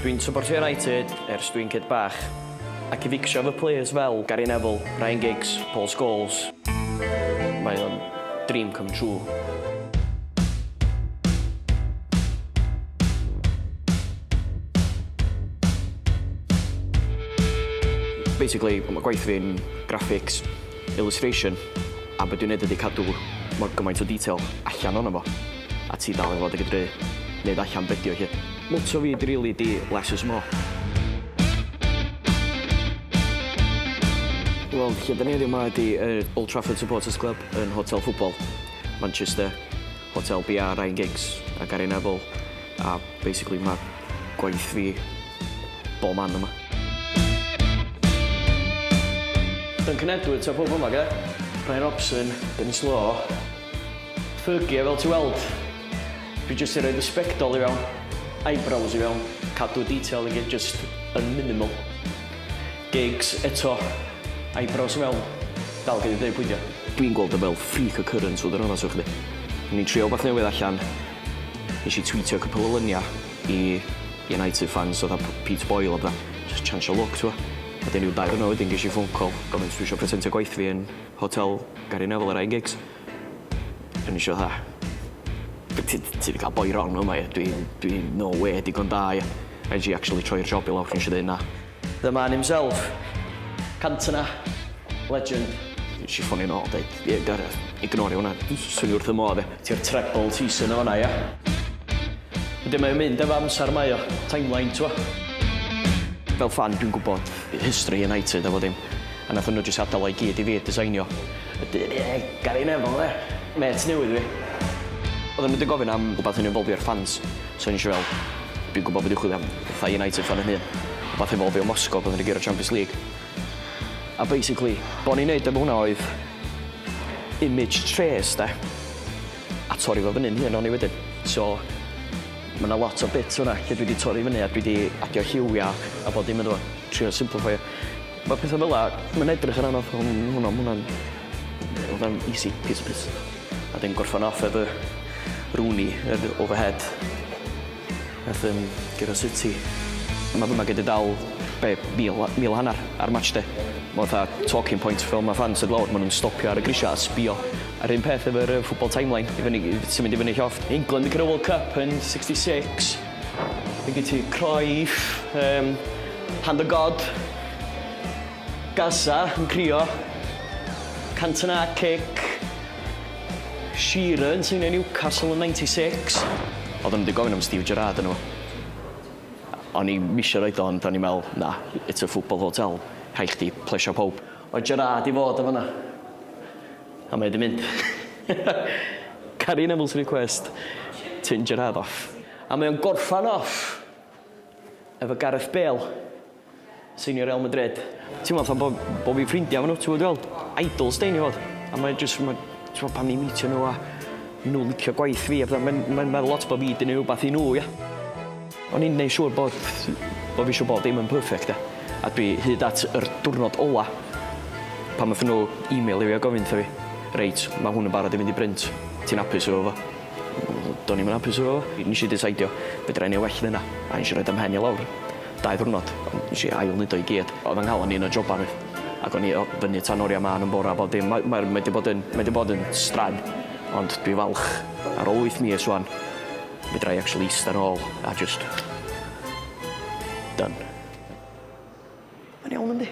Dwi'n supportio United ers dwi'n kid bach, ac i ficsio fy players fel Gary Neville, Ryan Giggs, Paul Scholes, mae o'n dream come true. Basically, mae gwaith fi'n graphics, illustration, a be dwi'n neud ydi cadw mor gymaint o detail allan ono fo, a ti dal i fod yn gallu neud allan be' 'di o 'lly. Motto fi 'di rili 'di less is more. Wel, lle 'dan ni heddiw 'ma ydi yy Old Trafford Supporters Club yn Hotel Football, Manchester, Hotel BR Ryan Giggs a Gary Neville a basically ma' gwaith fi bob man yma. Duncan Edwards a pob yma ge? Bryan Robson, Denis Law, Fergie fel ti weld. Dwi jyst 'di roid y sbectol i fewn, eyebrows i fewn, cadw detail i gyd jyst yn minimal. Giggs eto, eyebrows i fewn, dal gei di deud pwy 'di o. Dwi'n gweld o fel freak occurrence fod yn onast efo chdi. O'n i'n trio wbath newydd allan, nes i tweetio cwpwl o lynia i United fans fatha Pete Boyle a petha, just chansio luck t'mo'? A 'dyn ryw dair diwrnod wedyn gesh i phone call gofyn os dwi isio presentio gwaith fi yn hotel Gary Neville a Ryan Giggs. O'n i isio fatha ti ti 'di ca'l boi wrong fyma ia dwi dwi no way digon da ia. A nesh i actually troi'r job i lawr nesh i ddeud na. The man himself. Cantona. Legend. Nesh i ffonio nôl deud ie Gareth ignorio hwnna swn i wrth fy modd ia. Ti'r treble season yn fan 'na ia? Wedyn mae o'n mynd efo amser mae o, timeline t'mo'? Fel fan dwi'n gwbod history United a bob dim a nathon nhw jyst adal o i gyd i fi designio. Y dyn ie Gary Neville 'de? Mêt newydd fi. Oedden nhw 'di gofyn am wbath yn involfio'r fans so o'n i isio fel dwi'n gwbod be' dwi'n chwilio am fatha United fan 'yn hun. Wbath involfio Moscow pan oedden nhw'n guro Champions League. A basically be' o'n i'n neud efo hwnna oedd image trace 'de? A torri fo fyny'n hun o'n i wedyn. So ma' 'na lot o bits fyna lle dwi 'di torri fyny a dwi 'di adio lliwia a bob dim ynddo fo. Trio simplifeio. Ma' petha fel 'a ma'n edrych yn anodd on' hwnna ma' hwnna'n hwnna'n easy piece of piss. A 'dyn gorffan off efo Rooney yr overhead. Nath yym guro City. Ma' fyma gei di dal be' mil a mil a hannar ar match day. Ma' fatha talking point fel ma' fans dod lawr ma' nw'n stopio ar y grisia a sbio. A'r un peth efo'r yy football timeline i fyny i sy'n mynd i fyny llofft. England yn curo World Cup yn 66. Fe gei ti Cruyff yym Hand of God. Gaza yn crio. Cantona kick. Shearer yn seinio i Newcastle yn 96. Oedden nhw 'di gofyn am Steve Gerrard yno fo. O'n i'm isio roid o ond o'n i'n me'wl na it's a football hotel rhai' chdi plesio powb. Oedd Gerrard i fod yn fan 'na. A mae o 'di mynd. Gary Neville's request tyn Gerrard off. A mae o'n gorffan off efo Gareth Bale. Seinio Real Madrid. Teimlo fatha bo' bo' fi'n ffrindia efo nhw, t'wod be' dwi fe'wl? Idols 'dyn i fod. A mae jyst ma' t'mo' pan ni'n mîtio nhw a nhw licio gwaith fi a petha ma'n ma'n meddwl lot bo' fi 'di neu' wbath i nhw ia? O'n i'n neu' siŵr bod bo' fi isio bob dim yn perfect ia? A dwi hyd at yr diwrnod ola pan nathon nhw email i fi a gofyn 'tha fi reit ma' hwn yn barod i fynd i brint, ti'n hapus efo fo? Do'n i'm yn hapus efo fo. Nesh i desaidio fedra i neu' well na hynna a nesh i roid 'y mhen i lawr. Dau ddiwrnod, ond nes i ail neud o i gyd. Oedd 'y nghalon i yn y joban oedd. Ac o'n i o fyny tan oria mân yn bora a bob dim. Mae mae mae 'di bod yn mae 'di bod yn straen. Ond dwi falch ar ôl wyth mis ŵan fedra i actually ista nôl a jyst done. Mae'n iawn yndi?